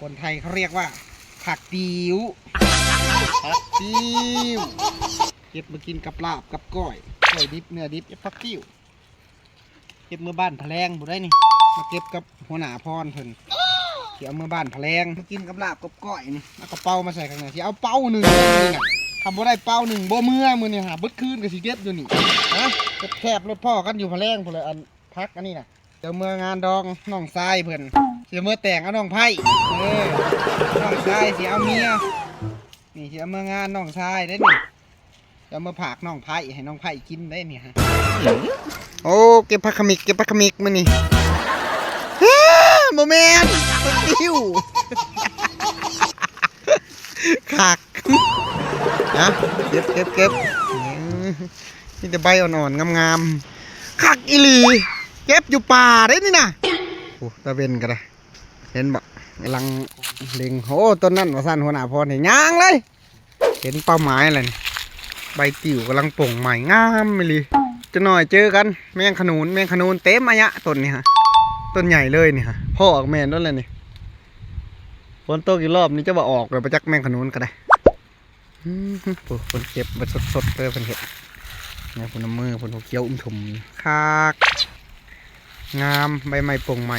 ຄົນໄທເຂົາຮຽກວ່າຜັກຕິ້ວ ຜັກຕິ້ວ ເກັບມາກິນກັບລາບກັບກ້ອຍ ກ້ອຍດິບເນື້ອດິບ ຜັກຕິ້ວ ເກັບເມືອບ້ານພະແລງພຸ້ນໃດ໋ນີ້ ມາເກັບກັບຫົວໜ້າພອນເພິ່ນ ຊິເອົາເມືອບ້ານພະແລງ ມາກິນກັບລາບກັບກ້ອຍນີ້ ເອົາກະເປົາມາໃສ່ຂ້າງໃນ ຊິເອົາເປົາໜຶ່ງນີ້ນະ ຄັນບໍ່ໄດ້ເປົາໜຶ່ງບໍ່ເມືອ ມື້ນີ້ຫາເບິດຄືນກໍຊິເກັບຢູ່ນີ້ ຮະ ແຄບໆ ລົດພໍ້ກັນຢູ່ພະແລງພຸ້ນແຫຼະ ອັນ ຜັກອັນນີ້ນະ ຊິເອົາເມືອງານດອງນ້ອງຊາຍເພິ່ນ ຊິເອົາເມືອແຕ່ງເອົານ້ອງໄພ້ ເອີ ນ້ອງຊາຍຊິເອົາເມຍ ນີ້ຊິເອົາເມືອງານນ້ອງຊາຍເດ້ນີ້ ຊິເອົາເມືອຝາກນ້ອງໄພ້ ໃຫ້ນ້ອງໄພ້ກິນເດ້ນີ້ຮະ ໂອ້ ເກັບຜັກຂະມິກ ເກັບຜັກຂະມິກມື້ນີ້ ເອີ ບໍ່ແມ່ນ ຜັກຕິ້ວ ຄັກ ຮະ ເກັບ ເກັບ ເກັບ ເອີ ມີແຕ່ໃບອ່ອນໆ ງາມໆ ຄັກອີ່ຫຼີ ເກັບຢູ່ປ່າເດ້ນີ້ນະ ໂອ້ ຕາເວັນກໍໄດ້ ເຫັນບໍ່ ກຳລັງເລັງ ໂອ້ ຕົ້ນນັ້ນວ່າຊັ້ນ ຫົວໜ້າພອນນີ້ຍ່າງເລີຍ ເຫັນເປົ້າໝາຍແລ້ວນີ້ ໃບຕິ້ວກຳລັງປົ່ງໃໝ່ ງາມອີ່ຫຼີ ຈັກໜ້ອຍເຈີກັນ ແມງຂະໜູນ ແມງຂະໜູນເຕັມອາຍະຕົ້ນນີ້ຮະ ຕົ້ນໃຫຍ່ເລີຍນີ້ຮະ ພໍ້ອອກແມ່ນໂດນແລ້ວນີ້ ຝົນຕົກອີກລອບນີ້ ຈະວ່າອອກແລ້ວບໍ່ຈັກ ແມງຂະໜູນກໍໄດ້ ອືມ ໂອ້ ເພິ່ນເກັບແບບສົດໆ ເດີ ເພິ່ນເຮັດ ນີ້ພຸ້ນນະ ມືພຸ້ນ ຂຽວອຸ້ມທຸ່ມ ຄັກ ງາມ ໃບໃໝ່ປົ່ງໃໝ່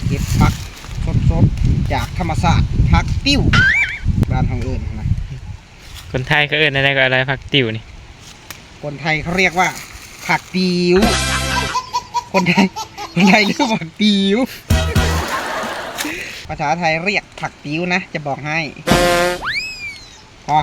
ເກັບຜັກສົດໆ ຈາກທຳມະຊາດ ຜັກຕິ້ວ ບ້ານເຮົາເອີ້ນນະ ຄົນໄທເຂົາເອີ້ນແນວໃດກໍອະໄລ ຜັກຕິ້ວນີ້ ຄົນໄທເຂົາຮຽກວ່າຜັກຕິ້ວ ຄົນໄທ ຄົນໄທເອີ້ນຜັກຕິ້ວ ພາສາໄທຮຽກຜັກຕິ້ວນະ ຈະບອກໃຫ້ ພໍ